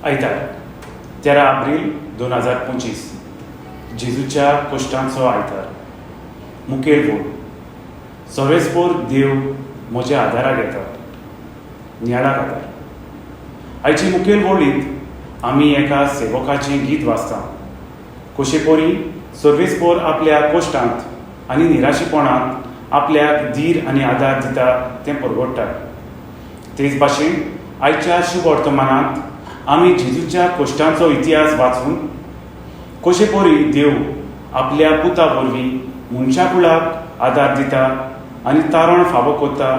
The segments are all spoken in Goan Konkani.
आयतार 13 आब्रील 2025, जेजूच्या कोश्टांचो आयतार. मुखेल बोल सर्वेस्पोर देव म्हज्या आदाराक येता. नियाळाक आदार. आयचे मुखेल वळींत आमी एका सेवकाचें गीत वाचता, कशेपोरी सर्वेस्पोर आपल्या कोश्टांत आनी निराशेपणांत आपल्याक धीर आनी आदार दिता तें परगट्टा. तेच भाशेन आयच्या शुभ वर्तमानांत आमी जेजूच्या कोश्टांचो इतिहास वाचून कशेपोरी देव आपल्या पुता वरवीं मनशाकुळाक आदार दिता आनी तारण फावो करता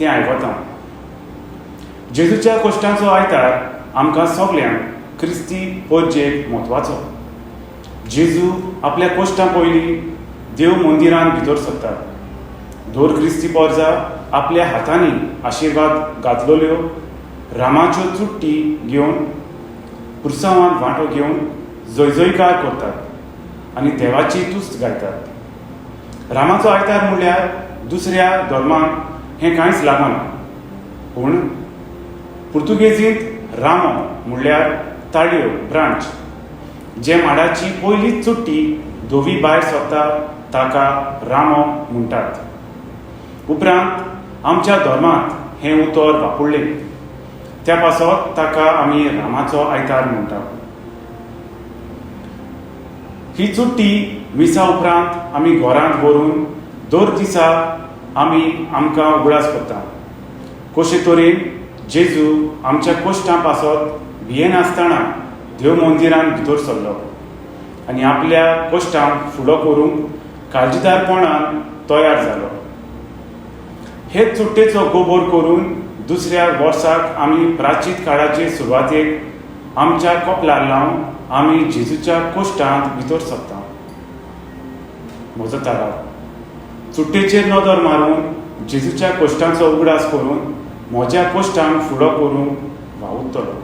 तें आयकता. जेजूच्या कोश्टांचो आयतार आमकां सगल्यांक क्रिस्ती पोरजेक म्हत्वाचो. जेजू आपल्या कोश्टां पयलीं देव मंदिरांत भितर सरता. दर क्रिस्ती पोरजा आपल्या हातांनी आशिर्वाद घातलेल्यो रामाच्यो चुट्टी घेवन पुरसांवांत वांटो घेवन जयजयकार करतात आनी देवाची तुस्त गायतात. रामाचो आयतार म्हणल्यार दुसऱ्या धर्माक हें कांयच लागना, पूण पुर्तुगेजींत रामो म्हणल्यार ताळयो, ब्रांच. जे माडाची पयली चुट्टी धवी भायर सरता ताका रामो म्हणटात. उपरांत आमच्या धर्मांत हें उतर वापरलें, त्या पासत ताका आमी रामाचो आयतार म्हणटात. ही चुट्टी मिसा उपरांत आमी घरांत व्हरून दर दिसा आमी आमकां उगडास करता, कशे तरेन जेजू आमच्या कोश्टां पासत भियेनासतना देव मंदिरांत भितर सरलो आनी आपल्या कोश्टांक फुडो करूंक काळजीदारपणान तयार जालो. हे चुट्टेचो गोबोर करून दुसऱ्या वर्साक आमी प्राचीत काळाचे सुरवातेक आमच्या कपलार लावन आमी जेजूच्या कोश्टांत भितर सरता. म्हजो थाराव: चुट्टेचेर नदर मारून जेजूच्या कोश्टांचो उगडास करून म्हज्या कोश्टांक फुडो करूंक वावुरतलो.